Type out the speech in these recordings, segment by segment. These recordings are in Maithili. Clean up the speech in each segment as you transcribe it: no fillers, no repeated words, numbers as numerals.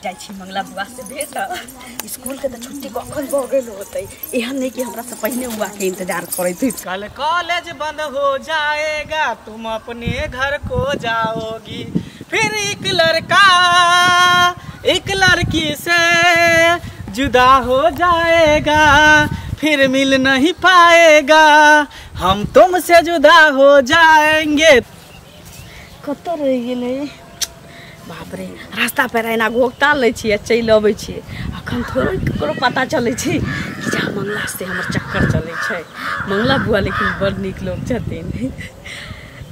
जाइ छी मंगला बुआ से भेंट। स्कूल के तो छुट्टी कखन भऽ गेल होतै, एहन नहीं कि हमरा से पहिने बुआ के इंतजार करैत होइत। कल कॉलेज बंद हो जाएगा, तुम अपने घर को जाओगी, फिर एक लड़का एक लड़की से जुदा हो जाएगा, फिर मिल नहीं पाएगा, हम तुमसे जुदा हो जाएंगे। कतऽ रहि गेलै बाप रे, रास्ता पर एना घोकता लै छियै चलि अबै छियै, अखन थोड़े ककरो पता चलै छै कि जा मंगला से हमर चक्कर चलै छै। मंगला बुआ लेकिन बड़ नीक लोक छथिन,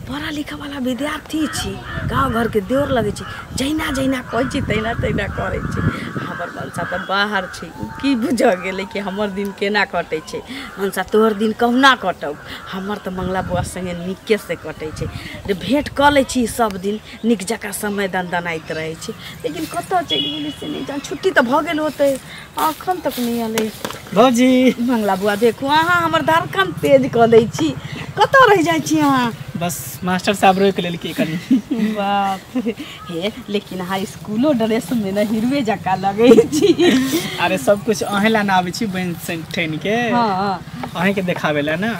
पढ़ा लिखा वाला विद्यार्थी छी, गाँव घरके देवर लगै छै, जहिना जहिना कहै छी तहिना तहिना करै छै। हमर मनसा तऽ बाहर छै, ओ की बुझऽ गेलै कि हमर दिन केना कटै छै। मनसा तोहर दिन कहुना कटौ, हमर तऽ मंगला बुआ सङ्गे नीके से कटै छै। भेँट कऽ लै छी सब दिन, नीक जकाँ समय दनदनाइत रहै छै, लेकिन कतऽ चलि गेलै से नहि जान। छुट्टी तऽ भऽ गेल होतै, अखन तक नहि एलै। भौजी मंगला बुआ देखू अहाँ हमर धड़कन तेज कऽ दै छी, कतऽ रहि जाइ छी अहाँ? बस मास्टर साहब रोकि लेलकै कनि। बाप रे, हे लेकिन अहाँ स्कूलो ड्रेस में ने हीरोए जकाँ लगै छी। अरे सब कुछ अहें ला ना आबै छी बनि ठनि के, हाँ अहें के देखाबै ला ना।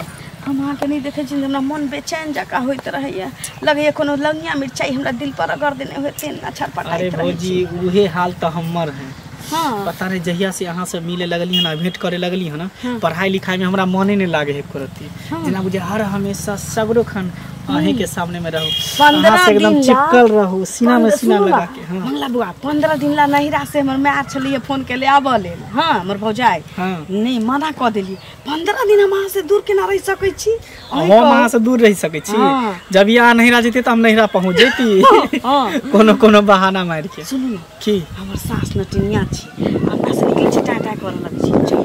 हम अहाँके नहि देखै छी हमरा मन बेचैन जकाँ होइत रहैया, लगैया कोनो लंगिया मिरचाई हमरा दिल पर रगड़ देने होइते ना छटपटाइत अरे रहै भौजी छी। उहे हाल तऽ हमर है। हाँ पता नहीं जहिया से अहाँ से मिले लगली हन, भेंट करे लगली हन, हाँ। पढ़ाई लिखाई में हमरा मने नहीं लागे है करती। हाँ। जेना बुझे हर हमेशा सगरो खन अहें के सामने में रहू, 15 अहाँ से एकदम दिन ला- चिपकल रहू, सीना में सीना सुनू लगा ना, के। हाँ मंगला बुआ 15 दिन ला नहिरा से हमर माय छलियै फोन केले आबऽ लेल, हाँ हमर भौजाई हाँ नहीं मना कऽ देलियै। 15 दिन हम अहाँ से दूर केना रहि सकै छी? अहीं हम कहू। अहाँ से दूर रहि सकै छी? हाँ। जब यहाँ नहिरा जैती तऽ हम नहिरा पहुँच जैती, हाँ। कोनो कोनो बहाना मारि के। सुनू ना, की हमर सास नटिनिया छी, अपना से निकलै छी टाँ टाँ करऽ लगै छी। चलू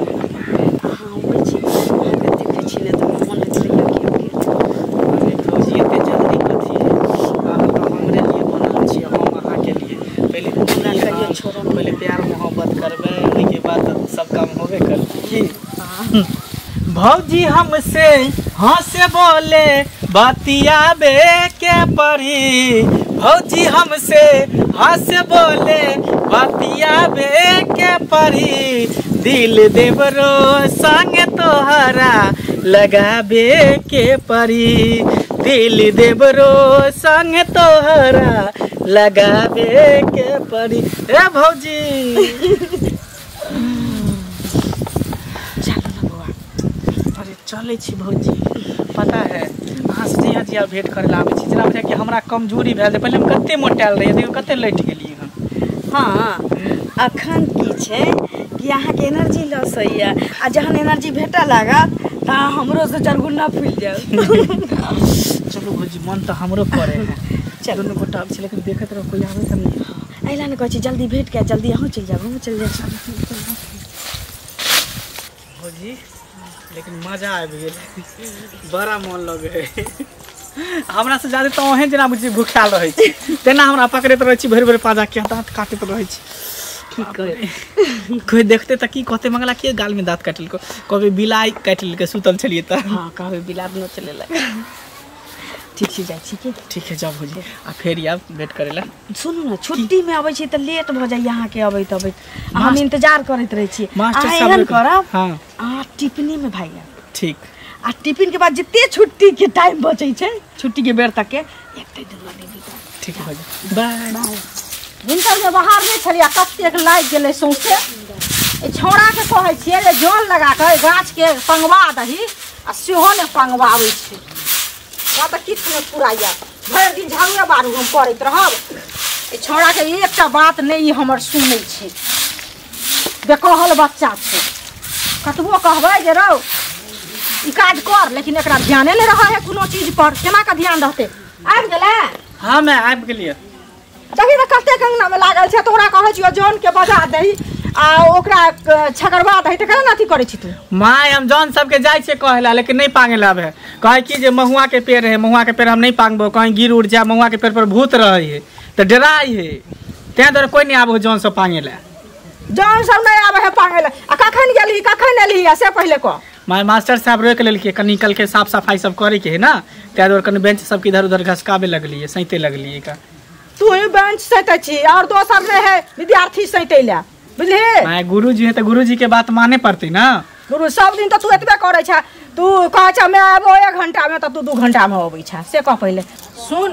अहाँ अबै छी, अहाँके देखै छी ने तऽ मन होइत रहैया कि हम अरे भौजी एते जल्दी कथी है, अहाँ तऽ हमरे लिए बनल छी, हम अहाँके लिए। पहिले हमरा कहियो छोड़ब नहि। पहिले प्यार मोहब्बत करबै, ओहिके बाद तऽ सब काम होबे करतै की। भौजी हमसे हंसे बोले बतियाबे के पड़ी, भौजी हमसे हंसे बोले बतियाबे के पड़ी, दिल देवरो संग तोहरा लगाबे के पड़ी, दिल देवरो संग तोहरा लगाबे के पड़ी। ए भौजी चलू ना बौआ। अरे चलै छी भौजी, पता है अहाँ से जहिया जहिया भेंट करे ला आबै छी जेना बुझाय कि हमरा कमजोरी भेल छै। पहिले हम कते मोटायल रहियै, देखियौ कते लटि गेलियै हन। हाँ अखन की छै कि अहाँके एनर्जी लॉस होइया, आ जहन एनर्जी भेटऽ लागत तऽ अहाँ हमरो से चारि गुना फुलि जायब। चलू भौजी मन तऽ हमरो करे है, चलू। दुनू गोटा आबै छी, लेकिन देखैत रहू कोई आबै तऽ नहि। एहि ने कहै छी जल्दी भेट के जल्दी अहूँ चलि जायब, हमहूँ चलि जाइ छी। भौजी लेकिन मजा आबि गेल, बड़ा मन लगे है। हमरा से ज्यादा तऽ अहें जेना बुझी भूखायल रहै छी तेना हमरा पकड़ैत रहै छी, भरि भरि पाजा के दाँत काटैत रहै छी। की कहै कोई देखते तऽ की कहते, मंगला के गाल में दाँत काटि लेलको, कहबै बिलाइ काटि लेलकै, सुतल छलियै तऽ। हाँ कहबै बिलार न चले लगे। ठीक छै जाइ छी की? ठीक है जाओ भौजी, आ फेर आयब भेंट करे ला। सुनू ना, छुट्टी में अबै छी तऽ लेट भऽ जाइए अहाँके अबैत अबैत, हम इंतजार करैत रहै छी। मास्टर अहाँ साहब एहन रोकि- करब, हाँ अहाँ टिफिनी में भागि आयब, ठीक। आ टिफिन के बाद जते छुट्टी के टाइम बचै छै, छुट्टी के बेर तक के एकटे दुनू आदमी बिताउ। ठीक है भौजी, बाय। बाय। हिनकर जे बाहर नहि छलियै कतेक लागि गेलै सौंसे। एहि छौड़ाके कहै छियै जे जल लगा कऽ एहि गाछके पंगवा दही, आ सेहो नहि पंगवाबै छै। हमरा तऽ किछु नहि फुराइया, भरि दिन झाड़ुए बारू हम करैत रहब। एहि छौड़ाके एकटा बात नहि ई हमर सुनै छै, बेकहल बच्चा छै। कतबो कहबै जे रौ ई काज कर, लेकिन एकरा ध्याने नहि रहै है कोनो चीज पर, केना कऽ ध्यान रहतै? आबि गेलै? हाँ मैं आबि गेलियै। देखी तऽ कतेक अंगनामे लागल छै। तोरा कहै छियौ जौनके बजा दही आ ओकरा छकरवा दही, तऽ केना अथी करै छी तू? माय हम जौन सबके जाइ छियै कहै ला, लेकिन नहि पांगे ला आबै है। कहै कि जे महुआ के पेड़ है, महुआ के पेड़ हम नहि पांगबो, कहीं गिर उड़ जाए, महुआ के पेड़ पर भूत रहै है तऽ डराइ है, तें दुआरे कोई नहि आबै है जौन सब पांगे ला। जौन सब नहि आबै है पांगे ला। आ कखन गेलही कखन एलही से पहिले कह। My master साहब रोकि लेलकै कनी कहलकै साफ सफाई सब करे के है ना, ताहि दुआरे कनी बेंच सबके इधर उधर घसकाबे लगलियै, सैंते लगलियै का। तू ही बेंच सैंते छी और दोसर नहि है विद्यार्थी सैंते ला, बुझलिही? My गुरुजी है तऽ गुरुजी के बात माने पड़तै ना। गुरु सब दिन तऽ तू एतबे करै छ, तू कहै छ मैं आबो 1 घंटा में, तऽ तू 2 घंटा में अबै छ, से कह पहिले। सुन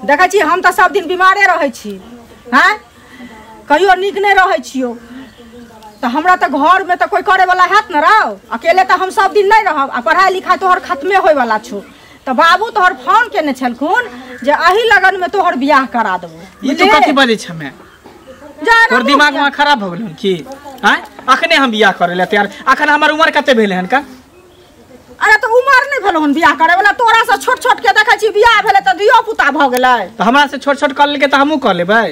देखै छी हम तऽ सब दिन बीमारे रहै छी, हैं कहियो नीक नहि रहै छियौ, तऽ हमरा तऽ घरमे तऽ कोइ करैवला हैत ने रौ, अकेले तऽ हम सब दिन नहि रहब, आ पढ़ाइ लिखाइ तोहर खत्मे होइवला छौ। तऽ बाबू तोहर फोन केने छलखुन जे एही लगनमे तोहर बियाह करा देबौ। ई तू कथी बजै छ? मैं तोर दिमाग में खराब हो गेल की? आँय अखने हम बियाह करे ला तैयार, अखन हमर उम्र कते भेलै हन का? अरे तऽ उमर नहि भेलौ हन बियाह करे वाला, तोरा से छोट छोट के देखै छी बियाह भेलै तऽ धियो पुता भऽ गेलै। तऽ हमरा से छोट छोट कऽ लेलकै तऽ हमहूँ कऽ लेबै।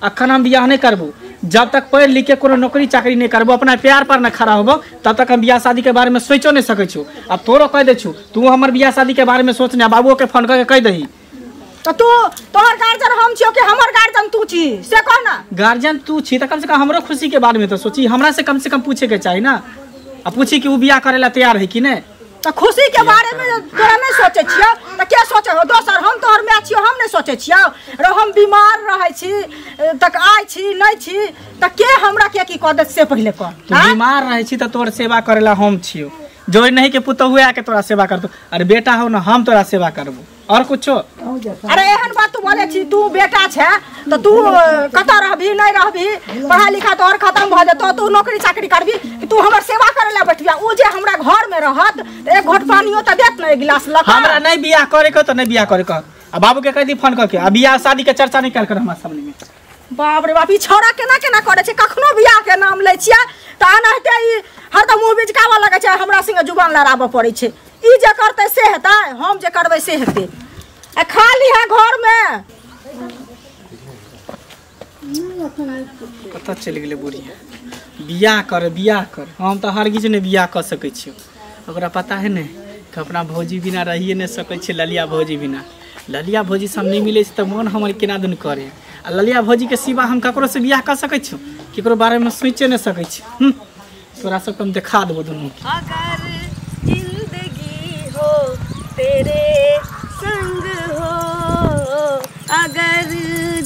अखन हम बियाह नहि करबो जब तक पढ़ि लिख के कोनो नौकरी चाकरी नहि करबो, अपना प्यार पर न खड़ा होबो, तब तक हम बियाह शादी के बारे में सोचो नहीं सकै छु। अब तोरो कह दै छु तू हमर बियाह शादी के बारे में सोच ने, बाबूओ के फोन करके कह दही। तो तू तोहर गार्जियन हम छियो कि हमर गार्जियन तू छी से कह ना। गार्जियन तू छी तऽ कम से कम हमरो खुशी के बारे में तो सोची, हमरा से कम पूछे के चाही ना, आ पूछी कि उ बियाह करे ला तैयार है कि नहीं। तो खुशी के बारे में तोरा नहीं सोचे छियो तऽ के सोचे हो दोसर? हम तोहर माय छियो, हम नहीं सोचे छियो रो, हम बीमार रहै छी तक आइ छी नहीं छी तऽ के हमरा के की कह देत से पहिले कह। तू बीमार रहै छी तऽ तोर सेवा करेला हम छियो, जो नहीं के पुतहु आके तोरा सेवा करतो, अरे बेटा हो ना हम तोरा सेवा करबो और कुछो। अरे एहन बात तू बोले छी, तू बेटा छे तो तू कतऽ रहबी नहीं रहबी, पढ़ाई लिखाई तो और खत्म भऽ जेतौ, तू नौकरी चाकरी करबी, तू हमर सेवा करे ला बैठबिया? उ जे हमरा घर में रहत एक घोट पानियो तऽ देत ने, एक गिलास लऽ कऽ। हमरा नहीं बियाह करे के तो नहीं बियाह करे के, आ बाबू के कह दी फोन करके, आ बियाह शादी के चर्चा नहीं कर हमरा सामने में। बाप रे बाप, ई छौड़ा केना केना करे छै, कखनो बियाह के नाम लै छियै तऽ एनाहिते ई हरदम मुँह बिजकाबऽ लगै छै, हमरा संगे जुबान लड़ाबऽ पड़ै छै। ई जे करतै से हेतै, हम जे करबै से हेतै। आ खा लिहे घर में। कतऽ चलि गेलै बुढ़िया? बियाह कर बियाह कर, हम तऽ हरगिज नहि बियाह कऽ सकै छियै। ओकरा पता है ने कि अपना भौजी बिना रहिए नहि सकै छियै, ललिया भौजी बिना, ललिया भौजी से हम नहि मिलै छै तऽ मन हमर केना दुन करे, आ ललिया भौजीके सिवा हम ककरोसँ बियाह कऽ सकै छियौ? ककरो बारेमे सोचि नहि सकै छी। तोरा सबके हम देखा देबो दुनू। अगर जिंदगी हो तेरे संग हो, अगर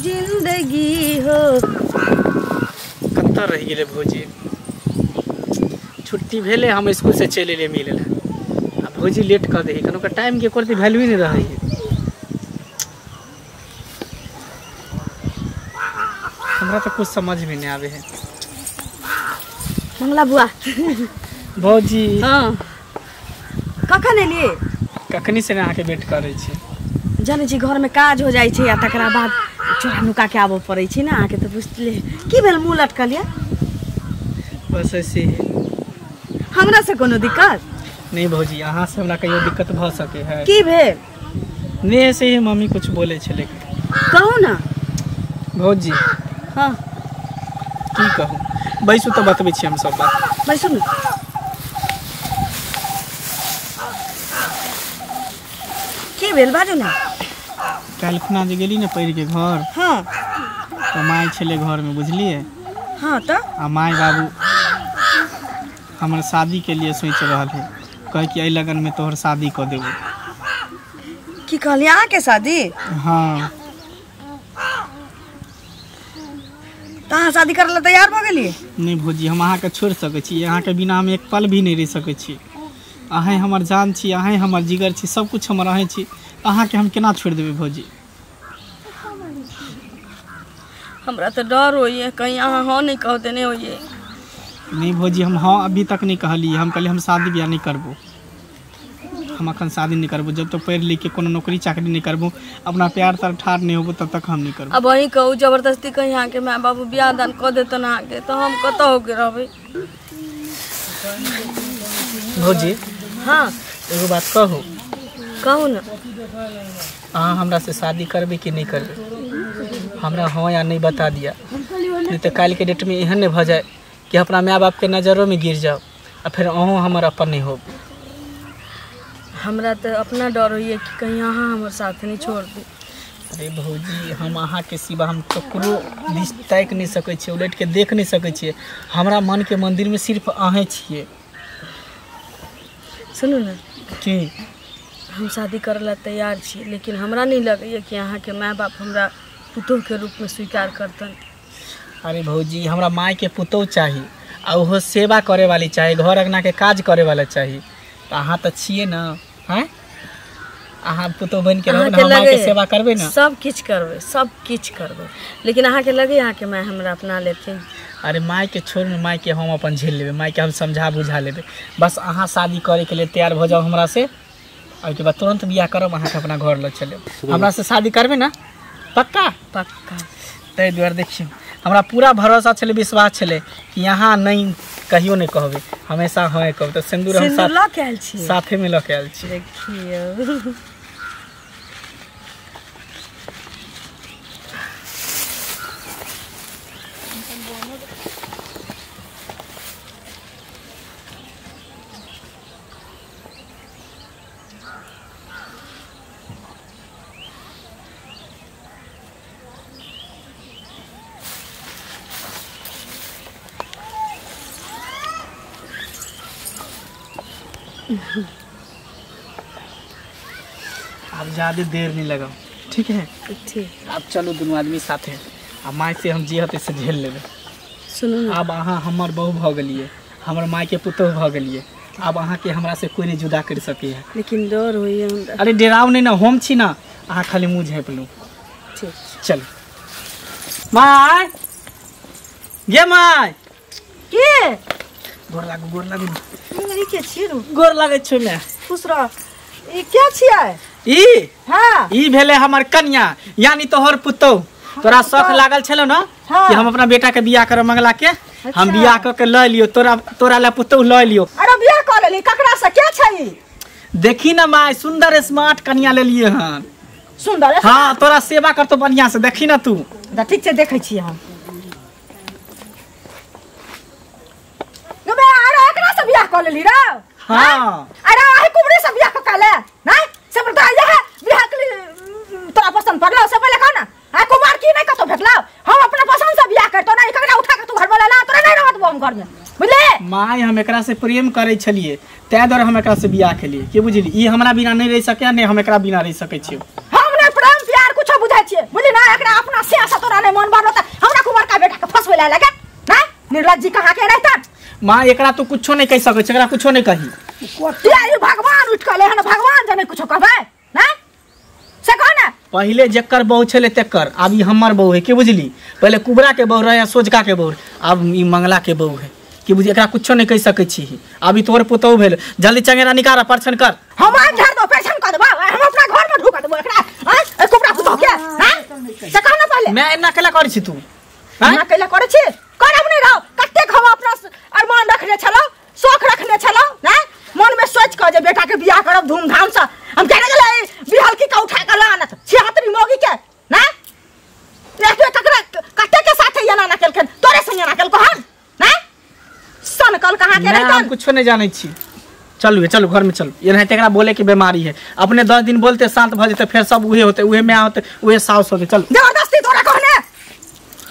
जिंदगी हो। कतऽ रहि गेलै भौजी? छुट्टी भेलै हम स्कूल से चलि एलियै मिलै लए, आ भौजी लेट कऽ दै कन, ओकर टाइमके एको रत्ती वैल्यू नहि रहै। हमरा तऽ कुछ समझ में नहीं आवे है। मंगला बुआ। भौजी। हाँ कखन एलियै? कखनी से अहाँके वेट करै छी। जानै छी घरमे काज हो जाइ छै आ तकरा बाद चोरा नुका के आबऽ पड़ै छै ने, अहाँके तऽ बुझले। की भेल मुँह लटकल यऽ? बस ऐसे ही। हमरा से कोनो दिक्कत नहीं भौजी, अहाँ से हमरा कहियो दिक्कत भऽ सके है? की भेल? नहीं ऐसे ही मम्मी कुछ बोले छलै। कहू ना भौजी। हाँ की कहू, बैसू तऽ बतबै छी हम सब बात। बैसू ने। की भेल बाजू ना। काल्हि खुना जे गेली ने पढ़ि के घर, हाँ तऽ माय छलै घरमे बुझलियै। हाँ तऽ आ माय बाबू हमर शादी के लिए सोचि रहल है, कहै कि एहि लगनमे तोहर शादी कऽ देबो। की कहलियै अहाँके शादी? हाँ। तऽ अहाँ शादी करै लए तैयार भऽ गेलियै? नहि भौजी, हम अहाँके छोड़ि सकै छी? अहाँके बिना हम एक पल भी नहि रहि सकै छी। अहें हमर जान छी, अहें हमर जिगर छी, सब कुछ हमर अहें छी, अहाँके हम केना छोड़ि देबै भौजी? हमरा तऽ डर होइए कहीं अहाँ हाँ नहि कह देने होइए। नहीं भौजी, हम हाँ अभी तक नहीं कहलियै। हम कहलियै हम शादी बियाह नहीं करबो, हम अखन शादी नहीं करबो जब तक पढ़ि लिख के कोनो नौकरी चाकरी नहीं करबो, अपना प्यार तर ठाढ़ नहीं होबो तब तक हम नहीं करबो। अब वही कहू जबरदस्ती कहीं अहाँके माय बाबू बियाह दान कऽ देतन अहाँके तऽ हम कतऽ होके रहबै? भौजी। हाँ एगो बात कहू? कहू ना। अहाँ हमरा से शादी करबै कि नहीं करबै? हमरा हाँ या नहीं बता दिया, नहीं तऽ काल्हिके डेटमे एहन नहि भऽ जाए कि अपना माय बापके नजरोमे गिर जाओ आ फेर अहूँ हमर अपन नहीं हो। हमरा तऽ अपना डर होइए कि कहीं अहाँ हमर साथ नहीं छोड़ दी। अरे भौजी, हम अहाँके सिवा हम ककरो दिस ताकि नहीं सकै छियै, उलटि के देख नहीं सकै छियै। हमरा मनके मंदिरमे सिर्फ अहें छियै। सुनू ने की हम शादी करे ला तैयार छी, लेकिन हमरा नहीं लगैया कि अहाँ के माय बाप हमरा पुतोह के रूप में स्वीकार करतन। अरे भौजी हमरा माय के पुतोह चाही आ ओहो सेवा करे वाली चाही, घर अंगना के काज करे वाला चाही। तो अहाँ तो छियै ना, हैं अहाँ पुतोह बन के रहब ना, माय के सेवा करबै ना, सब किछ करबै, सब किछ करबै, लेकिन अहाँ के लगे अहाँ के माय हमरा अपना लेथिन? अरे माय के छोड़ में माय के हम अपन झेल लेबै, माय के हम समझा बुझा लेबै, बस अहाँ शादी करे के लिए तैयार भऽ जाउ हमरा से, ओहिके बाद तुरंत बियाह करब, अहाँके अपना घर लऽ चलब। हमरा से शादी करबै ना? पक्का पक्का। ताहि दुआरे देखियौ हमरा पूरा भरोसा छलै, विश्वास छलै कि यहाँ नहीं कहियो नहीं कहबै, हमेशा हाँ कहबै। तऽ सिन्दूर हम साथ लऽ के आयल छी, साथे में लऽ के आयल छी। देखियौ आप ज़्यादा देर नहीं लगाओ, ठीक है? ठीक। आप चलो दोनों आदमी साथे, आ माय से हम जे हते से झेल लेबै। सुनू आब अहाँ हमर बहू भऽ गेलियै, हमर माय के पुतोह भऽ गेलियै, आब अहाँ के हमरा से कोई नहीं जुदा कर सकैए। लेकिन डर होइए हमरा। अरे डराउ नहीं ना, हम छी ना, अहाँ खाली मुँह झाँपि लू। ठीक चलू। My गे my के गोर लागू, गोर लागू। ई के छी रू? गोर लागै छौ मैं। खुश रह। ई के छियै? ई हां ई भेलै हमर कन्या, यानी तोहर पुतोह। तोरा शौक लागल छलो ना कि हम अपना बेटा के बियाह करब मंगला के। अच्छा। हम बियाह क के ल लियो, तोरा तोरा ला पुतोह ल लियो। अरे बियाह क लेली ककरा से? के छै? देखी ना my, सुंदर स्मार्ट कन्या लेलिए हन। सुंदर? हां तोरा सेवा करतो बढ़िया से, देखी ना तू। ठीक छै देखै छी हम। अरे एकरा से बियाह क लेली रे? हां। अरे आही कुबरे से बियाह क ले नहीं से पर तो आया है बियाह के लिए तोरा पसंद पड़लो से पहले कह ना। आ कुमार की नहीं कतो भेटलो, हम अपना पसंद से बियाह करतो ना, एकरा उठा के तू घर में ला, तोरा नहीं रहत हम घर में, बुझले? My हम एकरा से प्रेम करै छलिए तै दुआरे हम एकरा से बियाह केलिए, के बुझली? ई हमरा बिना नहीं रह सके, नहीं हम एकरा बिना रह सकै छियै। हम नहीं प्रेम प्यार कुछो बुझै छियै, बुझली ना? एकरा अपना से से तोरा नहीं मन भरलो त हमरा कुमार का बेटा के फसबै ला लगे ना। निर्लज्ज जी कहां के रहता? माँ एकरा तो कुछो नहीं कह सकै छै, एकरा कुछो नहीं कही। कोटिया भगवान उठ के हन, भगवान जाने कुछो कहबै ना से कह ना। पहिले जकर बहू छले तेकर, आब ई हमर बहू है, के बुझली? पहिले कुबरा के बहू रहे या सोजका के बहू, आब ई मंगला के बहू है, के बुझली? एकरा कुछो नहीं कह सकै छी। आब ई तोहर पुतोहु भेल, जल्दी चंगेरा निकाल परछन कर। हम आग झाड़ दो, परछन कर देबो, हम अपना घर में ढुका देबो एकरा। हां कुबरा पुतोहु के हां से कह ना। पहिले मैं एना केला करै छी तू? एना केला करै छी? करब नहीं रहो। कतेक हम अपना अरमान रखने छलौ, शौक रखने छलौ ना, मन में सोच के जे बेटा के बियाह करब धूमधाम से। हम केना गेलै बिहल की का उठा के लानत छिहत्तरी मोगी के ना, एक ककरा कते के साथे एना ना केलखन, तोरे संग एना केलको हन ना। सन कल कहां के रहतन? हम कुछो नहीं जानै छी। चलू चलू घर में चलू, एनाहिते एकरा बोले के बीमारी है, अपने 10 दिन बोलते शांत भ जेतै, फेर सब उहे होते, उहे my होते, उहे साउस होते। चलू। जबरदस्ती तोरा कहने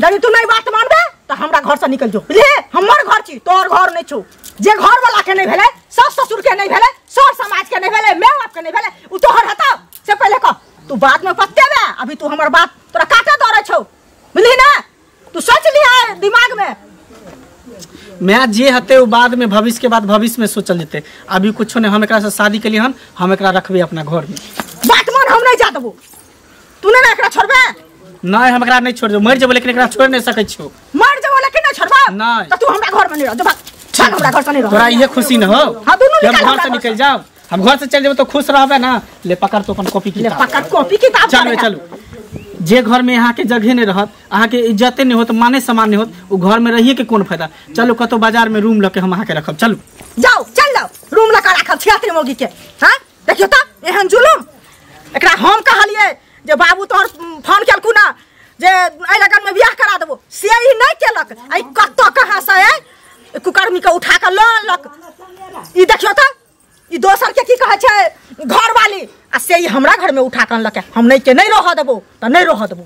यदि तू नहीं बात मानबे तो हमरा घर से निकल जो, बुझले? हमर घर छी, तोर घर नहीं छौ। जे घर वाला के नहीं भेलै, सास ससुर के नहीं भेलै, सर समाज के नहीं भेलै, my बाप के नहीं भेलै, उ तोहर हतौ से पहले कह। तू बाद में पछतेबे, अभी तू हमर बात तोरा काटे दौड़ै छौ, बुझली ना? तू सोच लिहा दिमाग में। मैं जे हते उ बाद में, भविष्य के बाद भविष्य में सोचल जेतै, अभी कुछो नहीं। हम एकरा से शादी केलिए हन, हम एकरा रखबै अपना घर में। बात मान, हम नहीं जा देबो। तू नहीं ना एकरा छोड़बे? नहीं हम एकरा नहीं छोड़ देबो, मर जेबो लेकिन एकरा छोड़ नहीं सकै छियो। मर जेबो लेकिन नहीं छोड़बो? नहीं। त तू हमरा घर में नहीं रह, जो भाग भाग हमरा घर से नहीं रह। तोरा इहे खुशी न हो? हां दुनू निकल, हम घर से निकल जाओ, हम घर से चल जेबो तो खुश रहबे ना। ले पकड़ तो अपन कॉपी किताब, ले पकड़ कॉपी किताब। चलो चलो। जे घर में अहाँ के जगह नहीं रहत, अहाँ के इज्जते नहीं होत, माने सम्मान नहीं होत, उ घर में रहिए के कोन फायदा? चलो कतो बाजार में रूम लके हम अहाँ के रखब। चलू जाओ, चल जाओ, रूम लका राखब छिहत्तरी मोगी के। हां देखियो त एहन जुलुम। एकरा हम कहलिए जे बाबू तोहर फोन केलकू ना जे एहि लगन में बियाह करा देबो, से ई नहीं केलक। आई कतऽ कहाँ से है कुकर्मी के उठा के ल अनलक। ई देखियो त ई दोसर के की कहै छै घरवाली, आ से ई हमरा घर में उठा के अनलक। हम नहीं के नहीं रह देबो त नहीं रह देबो।